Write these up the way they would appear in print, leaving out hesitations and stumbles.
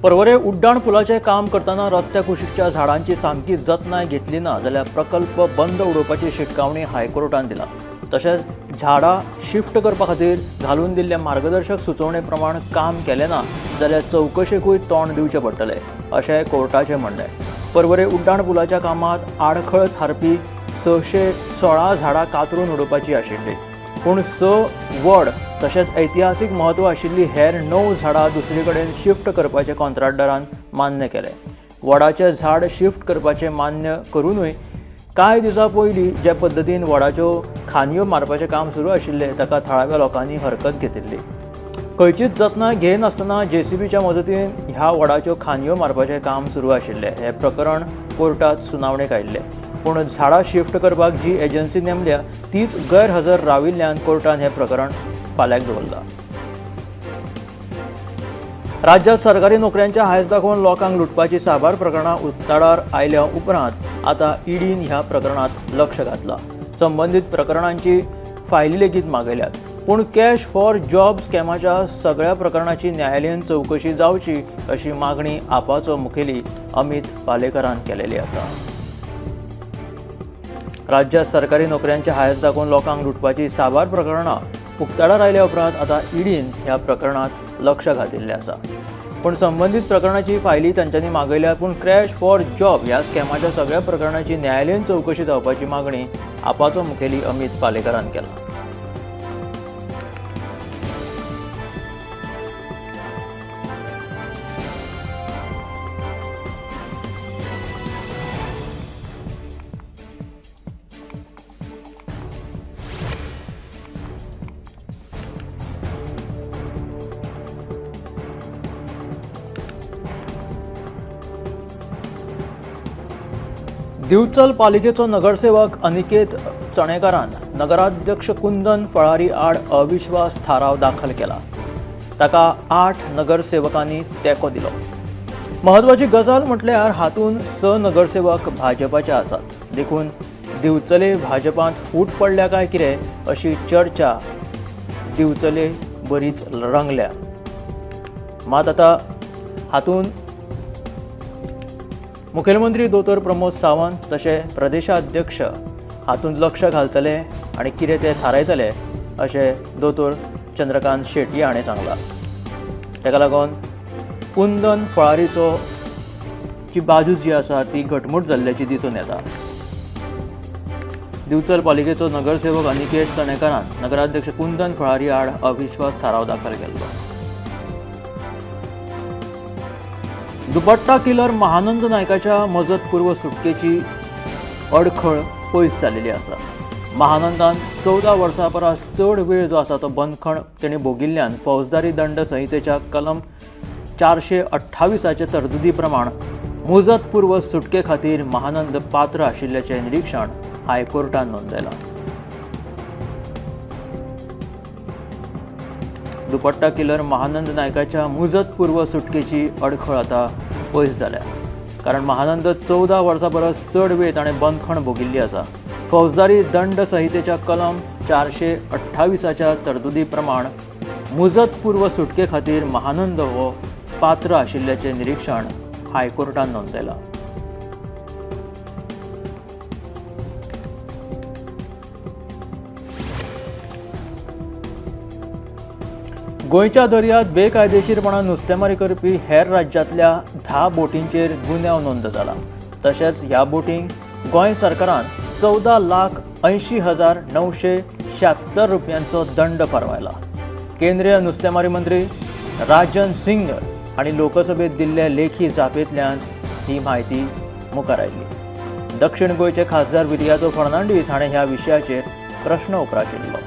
पर्वरे उड्डाण पुलाचें काम करतना रस्त्या कुशीकच्या झाडांची सामकी जतनाय घेतली ना जाल्यार प्रकल्प बंद उडोवपाची शिटकावणी हायकोर्टान दिला। तशेंच झाडां शिफ्ट करपा खातीर घालून दिल्ल्या मार्गदर्शक सुचोवणे प्रमाण काम केलें ना जाल्यार चवकशेकूय तोंड दिवचें पडटलें अशें कोर्टाचें म्हणणें। पर्वरे उड्डाण पुलाच्या कामांत आडखळ थारपी 616 झाडां कातरून उडोवपाची आशिल्ली, पूण 6 वड तशेंच ऐतिहासीक म्हत्व आशिल्ली हेर 9 झाडां दुसरे कडेन शिफ्ट करपाचें कॉन्ट्रॅक्टरान मान्य केलें। वडाचें झाड शिफ्ट करपाचें मान्य करुनूय कांय दिसां पयलीं जे पद्दतीन वडाच्यो खांदयो मारपाचें काम सुरू आशिल्लें ताका थळाव्या लोकांनी हरकत घेतिल्ली। खंयचीच जतनाय घेनासतना जेसीबीच्या मजतीन ह्या वडाच्यो खांदयो मारपाचें काम सुरू आशिल्लें। हें प्रकरण कोर्टांत सुनावणेक आयिल्लें, पूण झाडां शिफ्ट करपाक जी एजन्सी नेमल्या तीच गैरहजर राविल्ल्यान कोर्टान हें प्रकरण फाल्याक दवरलां। राज्यात सरकारी नोकऱ्यांच्या हायस दाखोवन लोकांक लुटपाची साबार प्रकरणां उक्ताडार आयल्या उपरांत आतां ईडीन ह्या प्रकरणांत लक्ष घातलां। संबंदीत प्रकरणांची फायली लेगीत मागयल्यात, पूण कॅश फॉर जॉब स्कॅमाच्या सगळ्या प्रकरणाची न्यायालयीन चवकशी जावची अशी मागणी आपाचो मुखेली अमित पालेकरान केलेली आसा। राज्यात सरकारी नोकऱ्यांचे हायस दाखोवन लोकांक लुटपाची साबार प्रकरणां उक्ताडार आयल्या उपरांत आतां ईडीन ह्या प्रकरणांत लक्ष घातिल्लें आसा। पूण संबंदीत प्रकरणाची फायली तांच्यांनी मागयल्या, पूण क्रॅश फॉर जॉब ह्या स्कॅमाच्या सगळ्या प्रकरणाची न्यायालयीन चवकशी जावपाची मागणी आपाचो मुखेली अमित पालेकरान केला। दिवचल पालिकेचो नगरसेवक अनिकेत चणेकारान नगराध्यक्ष कुंदन फळारी आड अविश्वास थाराव दाखल केला। ताका 8 नगरसेवकांनी तेंको दिलो। महत्वाची गजाल म्हटल्यार हातूंत 6 नगरसेवक भाजपाचे आसात, देखून दिवचले भाजपांत फूट पडल्या काय कितें अशी चर्चा दिवचले बरीच रंगल्या। मात आतां हातूंत मुखेलमंत्री दोतोर प्रमोद सावंत तशें प्रदेशाध्यक्ष हातूंत लक्ष घालतले आनी कितें तें थारायतले अशें दोतोर चंद्रकांत शेट्ये हाणें सांगलां। ताका लागून कुंदन फळारीचो ची बाजू जी आसा ती घटमूट जाल्ल्याची दिसून येता। दिवचल पालिकेचो नगरसेवक अनिकेत चणेकारान नगराध्यक्ष कुंदन फळारी आड अविश्वास थाराव दाखल केल्लो। दुपट्टा किलर महानंद नायकाच्या मजतपूर्व सुटकेची अडखळ पयस जाल्ली आसा। महानंदान 14 वर्सां परस चड वेळ जो आसा तो बंदखण तेणी भोगिल्ल्यान फौजदारी दंड संहितेच्या कलम 428 तरतुदी प्रमाण मुजतपूर्व सुटके खातीर महानंद पात्र आशिल्ल्याचें निरीक्षण हायकोर्टान नोंदयलां। दुपट्टा किलर महानंद नायकाच्या मुजतपूर्व सुटकेची अडखळ आतां पयस जाल्या, कारण महानंद 14 वर्सां परस चड वेळ ताणें बंदखण भोगिल्ली आसा। फौजदारी दंड संहितेच्या कलम 428 तरतुदी प्रमाण मुजतपूर्व सुटके खातीर महानंद हो पात्र आशिल्ल्याचें निरीक्षण हायकोर्टान नोंदयलां। गोंयच्या दर्यांत बेकायदेशीरपणान नुस्तेमारी करपी हेर राज्यांतल्या 10 बोटींचेर गुन्यांव नोंद जाला। तशेंच ह्या बोटींक गोंय सरकारान 14,80,976 रुपयांचो दंड फर्मायला। केंद्रीय नुस्तेमारी मंत्री राजन सिंग हांणी लोकसभेत दिल्ले लेखी जापेंतल्यान ही म्हायती मुखार आयली। दक्षिण गोंयचे खासदार विरियातो फर्नांडीस हाणें ह्या विशयाचेर प्रश्न उप्राशिल्लो।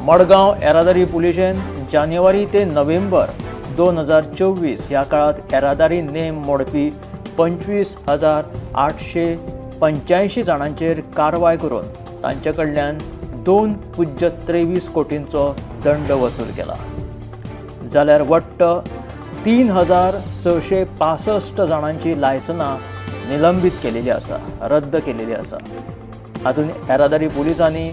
मडगांव येरादारी पुलिशेन जानेवारी ते नोव्हेंबर 2024 ह्या काळांत येरादारी नेम मोडपी 25,885 जाणांचेर कारवाय करून तांचे कडल्यान 2.23 कोटींचो दंड वसूल केला. जाल्यार वट्ट 3,665 जाणांची लायसनां निलंबीत केलेली आसा, रद्द केलेली आसा. हातूंत येरादारी पुलिसांनी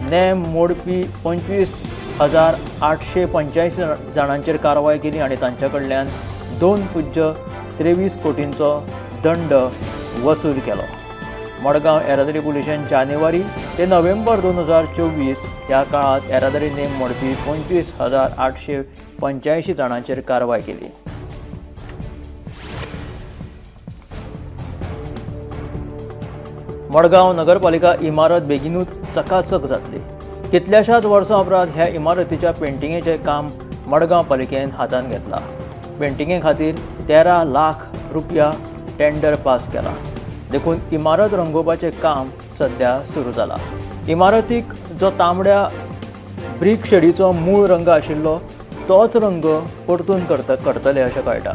नेम मोडपी 25,885 जाणांचेर कारवाय केली आनी तांचे कडल्यान 2.23 कोटींचो दंड वसूल केलो. मडगांव येरादारी पुलिशेन जानेवारी ते नोव्हेंबर 2024 ह्या काळांत येरादारी नेम मोडपी 25,885 जाणांचेर कारवाय केली. मडगांव नगरपालिका इमारत बेगीनूच चकाचक जातली. कितल्याशाच वर्सां उपरांत ह्या इमारतीच्या पेंटिंगेचें काम मडगांव पालिकेन हातांत घेतलां. पेंटिंगे खातीर 13 लाख रुपया टेंडर पास केला. देखून इमारत रंगोवपाचें काम सध्या सुरू जालां. इमारतीक जो तांबड्या ब्रीक शेडीचो मूळ रंग आशिल्लो तोच रंग परतून करतले अशें कळटा.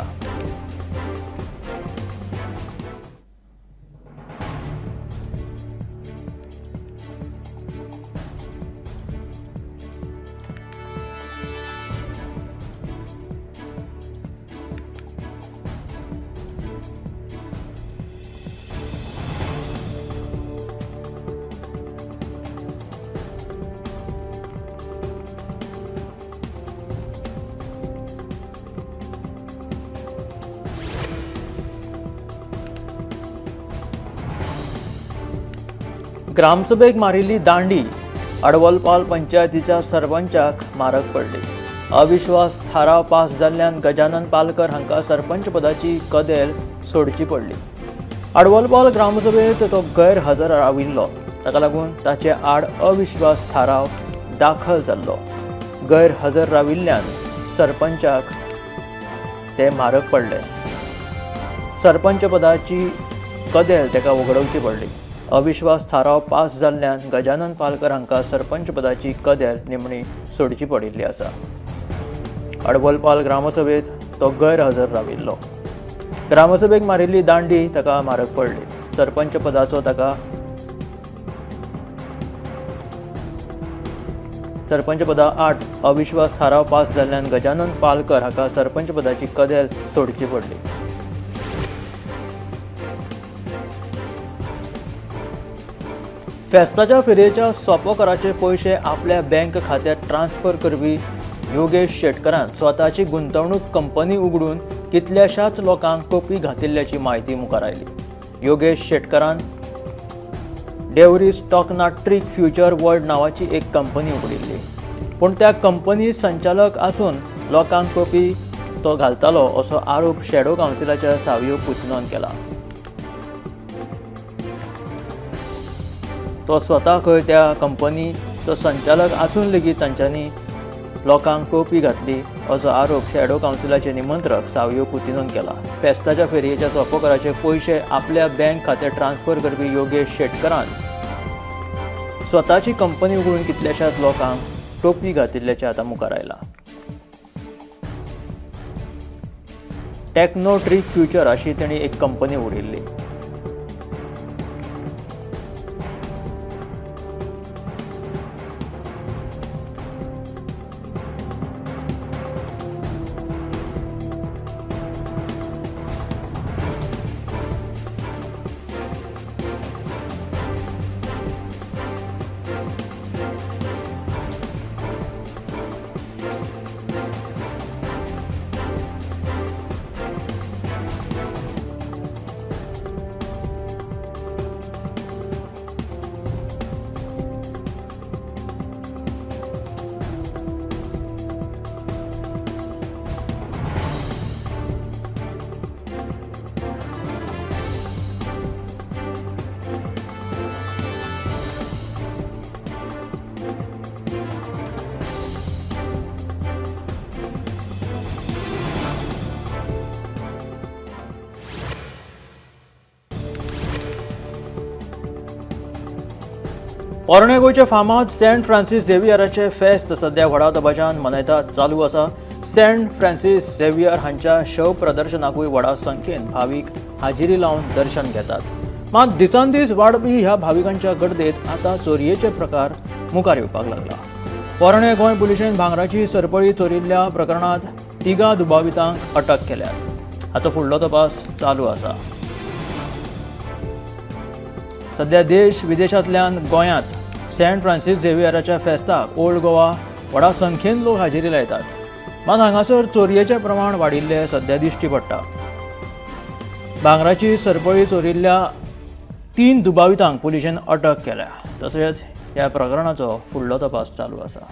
ग्रामसभेक मारिल्ली दांडी अडवलपाल पंचायतीच्या सरपंचाक मारक पडली. अविश्वास थाराव पास जाल्ल्यान गजानन पालकर हांकां सरपंच पदाची कदेल सोडची पडली. अडवलपाल ग्रामसभेत तो गैरहजर राविल्लो, ताका लागून ताचे आड अविश्वास थाराव दाखल जाल्लो. गैरहजर राविल्ल्यान सरपंचाक ते मारक पडले. सरपंच पदाची कदेल ताका वगडोवची पडली. अविश्वास थाराव पास जाल्ल्यान गजानन पालकर हांकां सरपंच पदाची कदेल निमणी सोडची पडिल्ली आसा. अडवलपाल ग्रामसभेत तो गैरहजर राविल्लो. ग्रामसभेक मारिल्ली दांडी ताका मारक पडली. सरपंच पदाचो ताका सरपंच पदा आड अविश्वास थाराव पास जाल्ल्यान गजानन पालकर हाका सरपंच पदाची कदेल सोडची पडली. फेस्ताच्या फेरयेच्या सोपो कराचे पयशे आपल्या बँक खात्यात ट्रान्स्फर करपी योगेश शेटकरान स्वताची गुंतवणूक कंपनी उगडून कितल्याशाच लोकांक टोपी घातिल्ल्याची म्हायती मुखार आयली. योगेश शेटकरान डेवरी स्टॉकनाट्रीक फ्युचर वर्ल्ड नांवाची एक कंपनी उगडिल्ली, पूण त्या कंपनी संचालक आसून लोकांक टोपी तो घालतालो असो आरोप शॅडो कावन्सिलाच्या सावियो कुतिन्होन केला. तो स्वता खंय त्या कंपनीचो संचालक आसून लेगीत तांच्यांनी लोकांक टोपी घातली असो आरोप शॅडो कावन्सिलाचे निमंत्रक सावियो कुतिन्होन केला. फेस्ताच्या फेरयेच्या सोपो कराचे पयशे आपल्या बँक खात्यात ट्रान्स्फर करपी योगेश शेटकरान स्वताची कंपनी उगडून कितल्याशाच लोकांक टोपी घातिल्ल्याचें आतां मुखार आयलां. टेक्नोट्रीक फ्युचर अशी तांणी एक कंपनी उगडिल्ली. पोरणे गोंयचे फामाद सेंट फ्रांसीस झेवियराचे फेस्त सध्या व्हडा दबाज्यान मनयतात चालू आसा। सेंट फ्रांसीस झेवियर हांच्या शव प्रदर्शनाकूय व्हडा संख्येन भावीक हाजिरी लावन दर्शन घेतात। मात दिसान दीस वाडपी ह्या भाविकांच्या गर्देत आतां चोरयेचे प्रकार मुखार येवपाक लागला। पोरणे गोंय पुलिशेन भांगराची सरपळी चोरिल्ल्या प्रकरणांत 3 दुबावितांक अटक केल्यात। हाचो फुडलो तपास चालू आसा। सध्या देश विदेशांतल्यान गोंयांत सेंट फ्रांसीस झेवियराच्या फेस्ताक ओल्ड गोवा व्हडा संख्येन लोक हाजेरी लायतात। मात हांगासर चोरयेचें प्रमाण वाडिल्लें सध्या दिश्टी पडटा। भांगराची सरपळी चोरिल्ल्या 3 दुबावितांक पुलिशेन अटक केल्या। तशेंच ह्या प्रकरणाचो फुडलो तपास चालू आसा।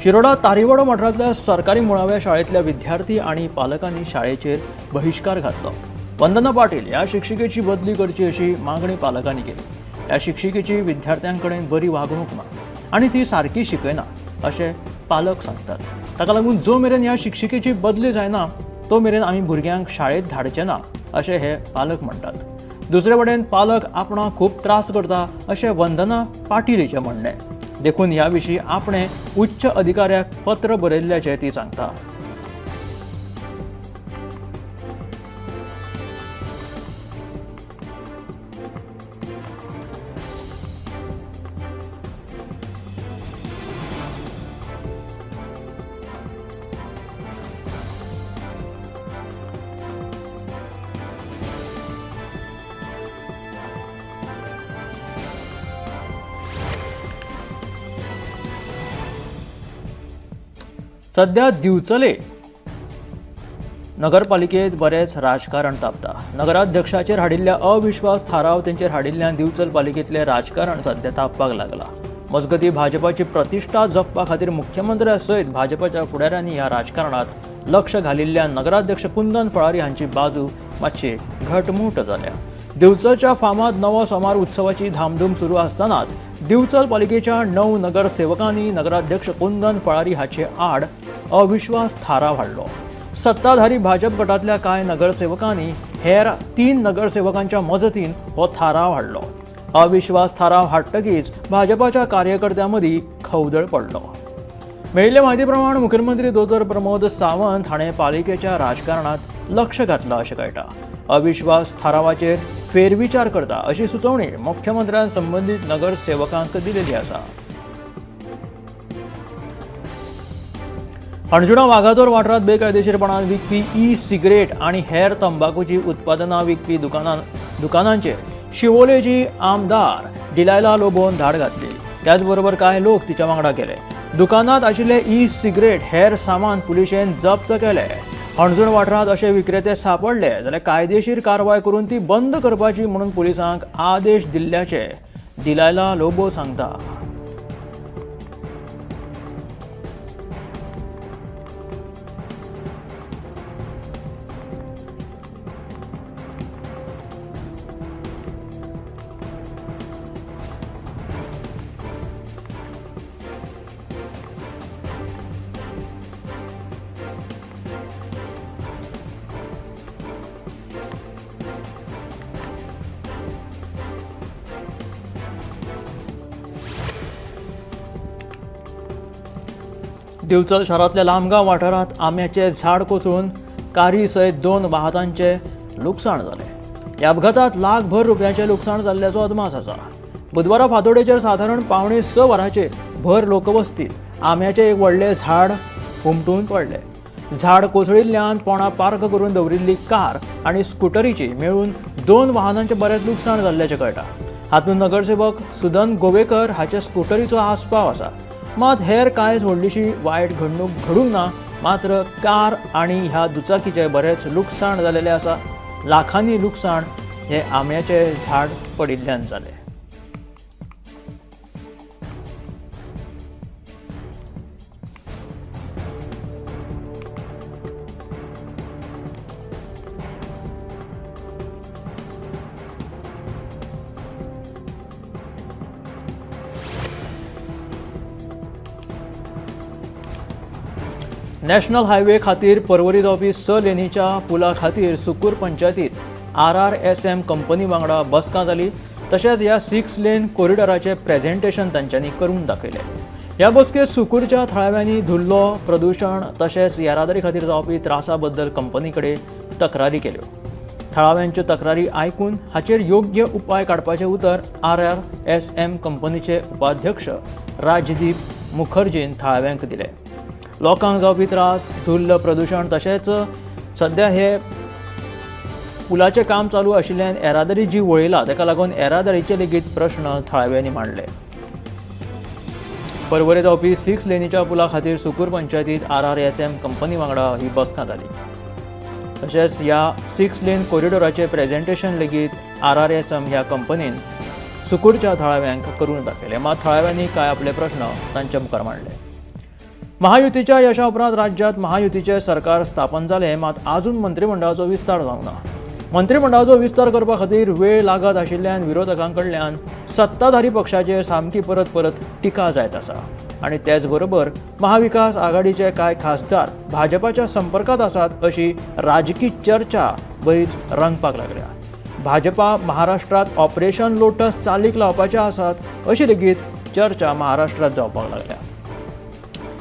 शिरोडा तारीवाडो वाठारांतल्या सरकारी मुळाव्या शाळेंतल्या विद्यार्थी आनी पालकांनी शाळेचेर बहिश्कार घातलो। वंदना पाटील ह्या शिक्षिकेची बदली करची अशी मागणी पालकांनी केली। ह्या शिक्षिकेची विद्यार्थ्यां कडेन बरी वागणूक ना आनी ती सारकी शिकयना अशें पालक सांगतात। ताका लागून जो मेरेन ह्या शिक्षिकेची बदली जायना तो मेरेन आमी भुरग्यांक शाळेंत धाडचे ना अशें हे पालक म्हणटात। दुसरे वटेन पालक आपणाक खूब त्रास करता अशें वंदना पाटील हिचें म्हणणें, देखून ह्या विशीं आपणे उच्च अधिकाऱ्याक पत्र बरयल्ल्याचें ती सांगता। सध्या दिवचले नगरपालिकेत बरेच राजकारण तापता। नगराध्यक्षाचेर हाडिल्ल्या अविश्वास थाराव तेंचेर हाडिल्ल्यान दिवचल पालिकेंतलें राजकारण सध्या तापपाक लागला। मजगतीं भाजपाची प्रतिश्ठा जपपा खातीर मुख्यमंत्र्या सयत भाजपाच्या फुडाऱ्यांनी ह्या राजकारणात लक्ष घालिल्ल्यान नगराध्यक्ष कुंदन फळारी हांची बाजू मातशी घटमूट जाल्या। दिवचलच्या फामाद नवो सोमार उत्सवाची धामधूम सुरू आसतनाच दिवचल पालिकेच्या 9 नगरसेवकांनी नगराध्यक्ष कुंदन फळारी हाचे आड अविश्वास थाराव हाडलो। सत्ताधारी भाजप गटांतल्या कांय नगरसेवकांनी हेर 3 नगरसेवकांच्या मजतीन हो थाराव हाडलो। अविश्वास थाराव हाडटकीच भाजपाच्या कार्यकर्त्यां मदीं खवदळ पडलो। मेळिल्ले म्हायती प्रमाण मुख्यमंत्री दोतोर प्रमोद सावंत हाणें पालिकेच्या राजकारणांत लक्ष घातलां अशें कळटा। अविश्वास थारावाचेर फेरविचार करता अशी सुचोवणी मुख्यमंत्र्यान संबंदीत नगरसेवकांक दिलेली आसा। हणजुणा वागातोर वाठारांत बेकायदेशीरपणान विकपी ई सिगरेट आनी हेर तंबाकूची उत्पादनां विकपी दुकानांचेर शिवोलेची आमदार डिलायला लोबोन धाड घातली। त्याचबरोबर कांय लोक तिच्या वांगडा गेले। दुकानांत आशिल्ले ई सिगरेट हेर सामान पुलिशेन जप्त केले। हणजूण वाठारांत अशे विक्रेते सापडले जाल्यार कायदेशीर कारवाय करून ती बंद करपाची म्हणून पुलिसांक आदेश दिल्ल्याचे डिलायला लोबो सांगता। दिवचल शारांतल्या लामगांव वाठारांत आंब्याचें झाड कोसळून कारी सयत 2 वाहनांचें लुकसाण जालें। ह्या अपघातांत लाखभर रुपयांचें लुकसाण जाल्ल्याचो अदमास आसा। बुधवारा फांतोडेचेर सादारण 5:45 वरांचेर भर लोकवस्तीत आंब्याचें एक व्हडलें झाड हुमटून पडलें। झाड कोसळिल्ल्यान पोणा पार्क करून दवरिल्ली कार आनी स्कुटरीची मेळून 2 वाहनांचें बरेंच लुकसाण जाल्ल्याचें कळटा। हातूंत नगरसेवक सुदन गोवेकर हाचे स्कुटरीचो आस्पाव आसा। मात हेर कांयच व्हडलीशी वायट घडणूक घडूंक ना, मात्र कार आनी ह्या दुचाकीचें बरेंच लुकसाण जालेलें आसा। लाखांनी लुकसाण हे आंब्याचें झाड पडिल्ल्यान जालें। नॅशनल हायवे खातीर पर्वरी जावपी 6 लेनीच्या पुला खातीर सुकूर पंचायतीत RRSM company वांगडा बसका जाली. तशेंच ह्या 6 लेन कॉरिडॉराचें प्रेझेंटेशन तांच्यांनी करून दाखयलें. ह्या बसकेत सुकूरच्या थळाव्यांनी धुल्लो, प्रदूशण तशेंच येरादारी खातीर जावपी त्रासा बद्दल कंपनी कडेन तक्रारी केल्यो. थळाव्यांच्यो तक्रारी आयकून हाचेर योग्य उपाय काडपाचें उतर RRSM कंपनीचे उपाध्यक्ष राजदीप मुखर्जीन थळाव्यांक दिलें. लोकांक जावपी त्रास, धुल्ल, प्रदूशण तशेंच सद्या हे पुलाचें काम चालू आशिल्ल्यान येरादारी जी वळयला ताका लागून येरादारीचे लेगीत प्रश्न थळाव्यांनी मांडले. पर्वरी जावपी 6 लेनीच्या पुला खातीर सुकूर पंचायतीत RRSM company वांगडा ही बसका जाली. तशेंच ह्या 6 लेन कॉरिडॉराचें प्रेझेंटेशन लेगीत RRSM ह्या कंपनीन सुकूरच्या थळाव्यांक करून दाखयलें. मात थळाव्यांनी कांय आपले प्रश्न तांच्या मुखार मांडले. महायुतीच्या यशा उपरांत राज्यांत महायुतीचें सरकार स्थापन जालें, मात आजून मंत्रिमंडळाचो विस्तार जावंक ना. मंत्रिमंडळाचो विस्तार करपा खातीर वेळ लागत आशिल्ल्यान विरोधकां कडल्यान सत्ताधारी पक्षाचेर सामकी परत परत टिका जायत आसा आनी तेच बरोबर महाविकास आघाडीचे कांय खासदार भाजपाच्या संपर्कात आसात अशी राजकी चर्चा बरीच रंगपाक लागल्या. भाजपा महाराष्ट्रात ऑपरेशन लोटस चालीक लावपाचे आसात अशी लेगीत चर्चा महाराष्ट्रात जावपाक लागल्या.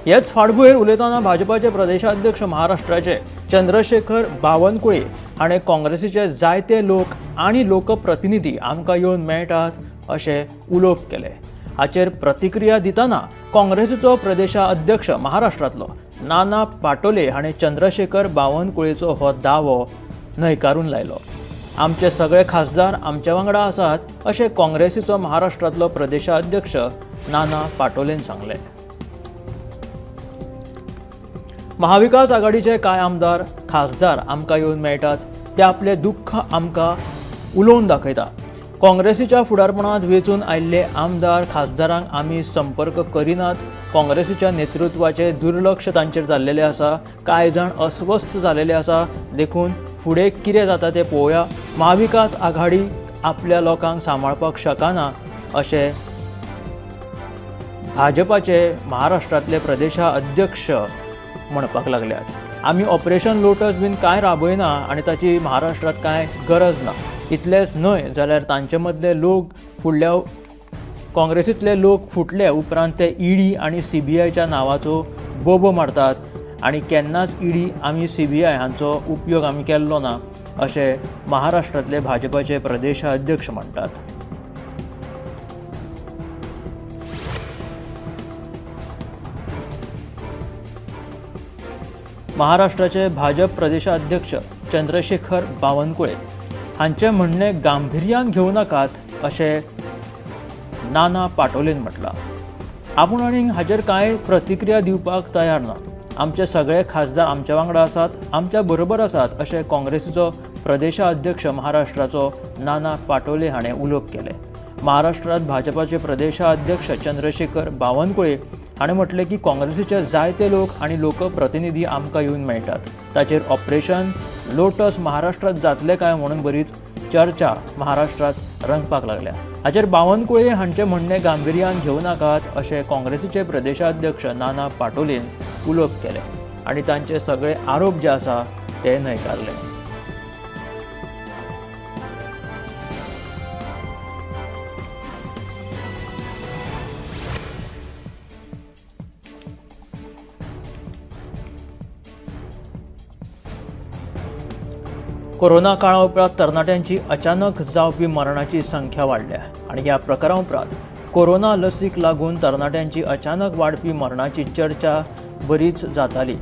हेच फाटभुंयेर उलयतना भाजपाचे प्रदेशाध्यक्ष महाराष्ट्राचे चंद्रशेखर बावनकुळे हाणें काँग्रेसीचे जायते लोक आनी लोकप्रतिनिधी आमकां येवन मेळटात अशें उलोवप केलें. हाचेर प्रतिक्रिया दितना काँग्रेसीचो प्रदेशाध्यक्ष महाराष्ट्रांतलो नाना पाटोले हाणें चंद्रशेखर बावनकुळेचो हो दावो न्हयकारून लायलो. आमचे सगळे खासदार आमच्या वांगडा आसात अशें काँग्रेसीचो महाराष्ट्रांतलो प्रदेशाध्यक्ष नाना पाटोलेन सांगलें. महाविकास आघाडीचे कांय आमदार खासदार आमकां येवन मेळटात, ते आपले दुख्ख आमकां उलोवन दाखयता. काँग्रेसीच्या फुडारपणांत वेंचून आयिल्ले आमदार खासदारांक आमी संपर्क करिनात. काँग्रेसीच्या नेतृत्वाचें दुर्लक्ष तांचेर जाल्लेलें आसा. कांय जाण अस्वस्थ जाल्लेले आसा, देखून फुडें कितें जाता तें पळोवया. महाविकास आघाडी आपल्या लोकांक सांबाळपाक शकना अशें भाजपाचे महाराष्ट्रांतले प्रदेशाध्यक्ष म्हणपाक लागल्यात. आमी ऑपरेशन लोटस बीन कांय राबयना आनी ताची महाराष्ट्रांत कांय गरज ना. इतलेंच न्हय जाल्यार तांचे मदले लोक फुडल्या काँग्रेसींतले लोक फुटले उपरांत ते ईडी आनी सीबीआयच्या नांवाचो बोबो मारतात आनी केन्नाच ईडी आनी सीबीआय हांचो उपयोग आमी केल्लो ना अशें महाराष्ट्रांतले भाजपाचे प्रदेशाध्यक्ष म्हणटात. महाराष्ट्राचे भाजप प्रदेशाध्यक्ष चंद्रशेखर बावनकुळे हांचें म्हणणें गांभिर्यान घेवं नाकात अशें नाना पाटोलेन म्हटलां. आपूण आनी हाचेर कांय प्रतिक्रिया दिवपाक तयार ना. आमचे सगळे खासदार आमच्या वांगडा आसात, आमच्या बरोबर आसात अशें काँग्रेसीचो प्रदेशाध्यक्ष महाराष्ट्राचो नाना पाटोले हाणें उलोवप केलें. महाराष्ट्रांत भाजपाचे प्रदेशाध्यक्ष चंद्रशेखर बावनकुळे हाणें म्हटलें की काँग्रेसीचे जायते लोक आनी लोकप्रतिनिधी आमकां येवन मेळटात. ताचेर ऑपरेशन लोटस महाराष्ट्रांत जातलें काय म्हणून बरीच चर्चा महाराष्ट्रांत रंगपाक लागल्या. हाचेर बावनकुळे हांचें म्हणणें गांभिर्यान घेवं नाकात अशें काँग्रेसीचे प्रदेशाध्यक्ष नाना पाटोलेन उलोवप केलें आनी तांचे सगळे आरोप जे आसा ते न्हयकारले. कोरोना काळा उपरांत तरणाट्यांची अचानक जावपी मरणाची संख्या वाडल्या आनी ह्या प्रकारा उपरांत कोरोना लसीक लागून तरणाट्यांची अचानक वाडपी मरणाची चर्चा बरीच जाताली.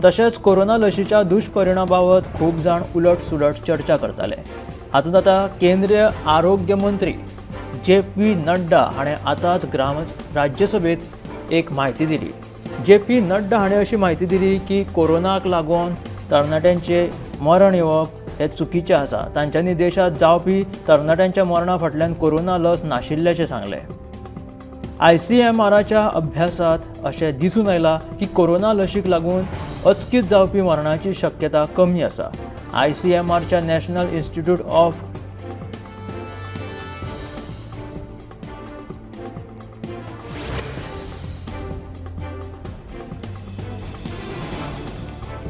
तशेंच कोरोना लशीच्या दुश्परिणामा बाबत खूब जाण उलट सुलट चर्चा करताले. हातूंत आतां केंद्रीय आरोग्य मंत्री जे पी नड्डा हाणें आतांच राज्यसभेंत एक म्हायती दिली. जे पी नड्डा हाणें अशी म्हायती दिली की कोरोनाक लागून तरणाट्यांचें मरण येवप हें चुकीचें आसा. तांच्यांनी देशांत जावपी तरणाट्यांच्या मरणा फाटल्यान कोरोना लस नाशिल्ल्याचें सांगलें. ICMRच्या अभ्यासांत अशें दिसून आयलां की कोरोना लशीक लागून अचकीत जावपी मरणाची शक्यता कमी आसा. ICMRच्या नॅशनल इन्स्टिट्यूट ऑफ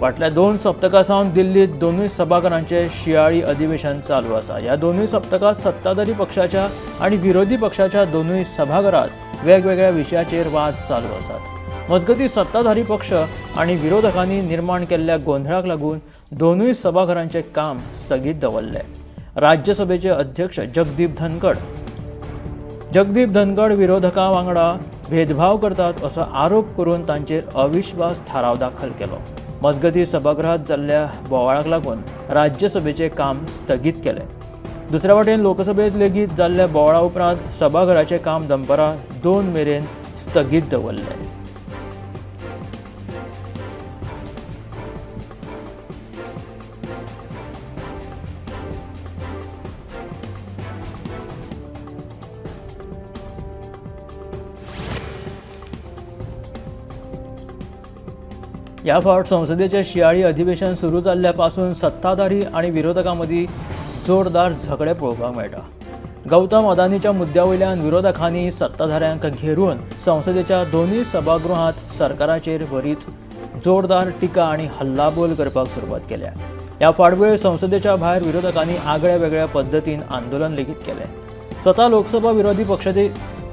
फाटल्या 2 सप्तकां सावन दिल्लीत दोनूय सभाघरांचे शियाळी अधिवेशन चालू आसा। ह्या दोनूय सप्तकांत सत्ताधारी पक्षाच्या आनी विरोधी पक्षाच्या दोनूय सभाघरांत वेगवेगळ्या विशयाचेर वाद चालू आसात। मजगतीं सत्ताधारी पक्ष आनी विरोधकांनी निर्माण केल्ल्या गोंधळाक लागून दोनूय सभाघरांचे काम स्थगीत दवरलें। राज्यसभेचे अध्यक्ष जगदीप धनखड विरोधकां वांगडा भेदभाव करतात असो आरोप करून तांचेर अविश्वास थाराव दाखल केलो। मजगतीं सभागृहात जाल्ल्या बोवाळाक लागून राज्यसभेचें काम स्थगीत केलें। दुसऱ्या वटेन लोकसभेत लेगीत जाल्ल्या बोवाळा उपरांत सभाघराचें काम दनपारां 2 मेरेन स्थगीत दवरलें। ह्या फावट संसदेचें शियाळी अधिवेशन सुरू जाल्ल्या पासून सत्ताधारी आनी विरोधकां मदीं जोरदार झगडे पळोवपाक मेळटा। गौतम अदानीच्या मुद्द्या वयल्यान विरोधकांनी सत्ताधाऱ्यांक घेरून संसदेच्या दोनूय सभागृहांत सरकाराचेर बरीच जोरदार टिका आनी हल्लाबोल करपाक सुरवात केल्या। ह्या फाटभुंयेर संसदेच्या भायर विरोधकांनी आगळ्या वेगळ्या पद्दतीन आंदोलन लेगीत केलें। स्वता लोकसभा विरोधी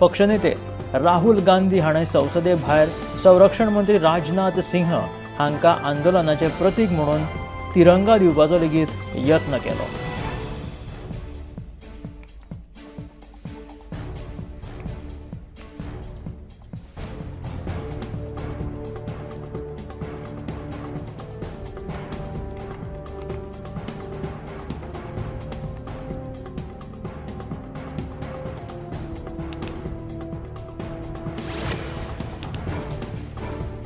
पक्षनेते राहुल गांधी हाणें संसदे भायर संरक्षण मंत्री राजनाथ सिंह हांकां आंदोलनाचें प्रतीक म्हणून तिरंगा दिवपाचो लेगीत यत्न केलो।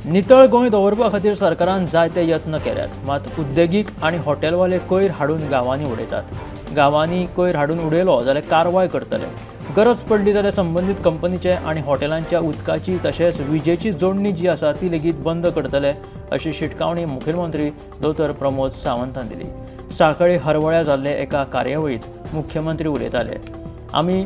नितळ गोंय दवरपा खातीर सरकारान जायते यत्न केल्यात, मात उद्देगीक आनी हॉटेलवाले कोयर हाडून गांवांनी उडयतात। गांवांनी कोयर हाडून उडयलो जाल्यार कारवाय करतले। गरज पडली जाल्यार संबंदीत कंपनीचे आनी हॉटेलांच्या उदकाची तशेंच विजेची जोडणी जी आसा ती लेगीत बंद करतले अशी शिटकावणी मुखेलमंत्री दोतोर प्रमोद सावंतान दिली। सांखळी हरवळ्या जाल्ले एका कार्यावळींत मुख्यमंत्री उलयताले। आमी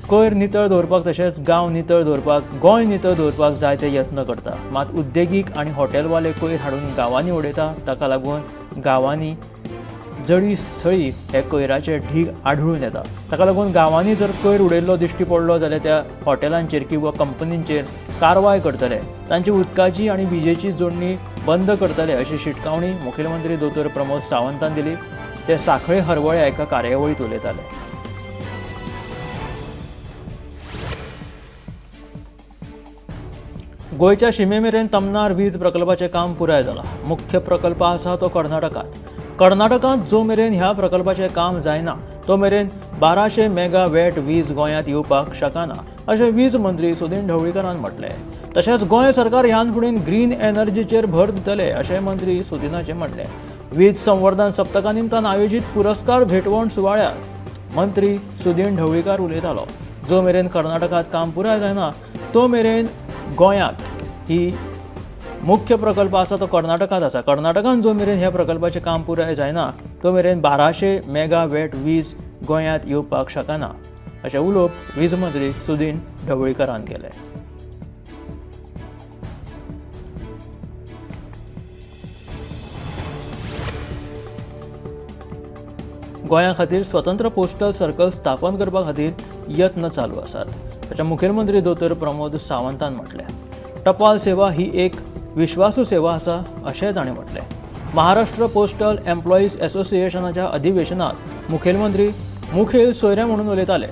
कोयर नितळ दवरपाक तशेंच गांव नितळ दवरपाक, गोंय नितळ दवरपाक जायते यत्न करता, मात उद्देगीक आनी हॉटेलवाले कोयर हाडून गांवांनी उडयता। ताका लागून गांवांनी जळी स्थळी हे कोयराचे ढीग आढळून येता। ताका लागून गांवांनी जर कोयर उडयल्लो दिश्टी पडलो जाल्यार त्या हॉटेलांचेर किंवा कंपनींचेर कारवाय करतले, तांची उदकाची आनी विजेची जोडणी बंद करतले अशी शिटकावणी मुखेलमंत्री दोतोर प्रमोद सावंतान दिली। ते सांखळे हरवळ्या एका कार्यावळींत उलयताले। गोंयच्या शिमे मेरेन तमनार वीज प्रकल्पाचें काम पुराय जालां। मुख्य प्रकल्प आसा तो कर्नाटकांत। कर्नाटकांत जो मेरेन ह्या प्रकल्पाचें काम जायना तो मेरेन 1200 मेगावॅट वीज गोंयांत येवपाक शकना अशें वीज मंत्री सुदीन ढवळीकारान म्हटलें। तशेंच गोंय सरकार ह्यान फुडें ग्रीन एनर्जीचेर भर दितले अशें मंत्री सुदीनाचें म्हणलें। वीज संवर्धन सप्तका निमतान आयोजीत पुरस्कार भेटवण सुवाळ्यांत मंत्री सुदीन ढवळीकार उलयतालो। जो मेरेन कर्नाटकांत काम पुराय जायना तो मेरेन गोंयांत ही मुख्य प्रकल्प आसा तो कर्नाटकांत आसा। कर्नाटकांत जो मेरेन ह्या प्रकल्पाचें काम पुराय जायना तो मेरेन 1200 मेगावॅट वीज गोंयांत येवपाक शकना अशें उलोवप वीज मंत्री सुदीन ढवळीकारान केलें। गोंया खातीर स्वतंत्र पोस्टल सर्कल स्थापन करपा खातीर यत्न चालू आसात अशें मुखेलमंत्री दोतोर प्रमोद सावंतान म्हटलें। टपाल सेवा ही एक विश्वासू सेवा आसा अशें ताणें म्हटलें। महाराष्ट्र पोस्टल एम्प्लॉईज असोसिएशनाच्या अधिवेशनात मुखेलमंत्री मुखेल सोयरे म्हणून उलयताले।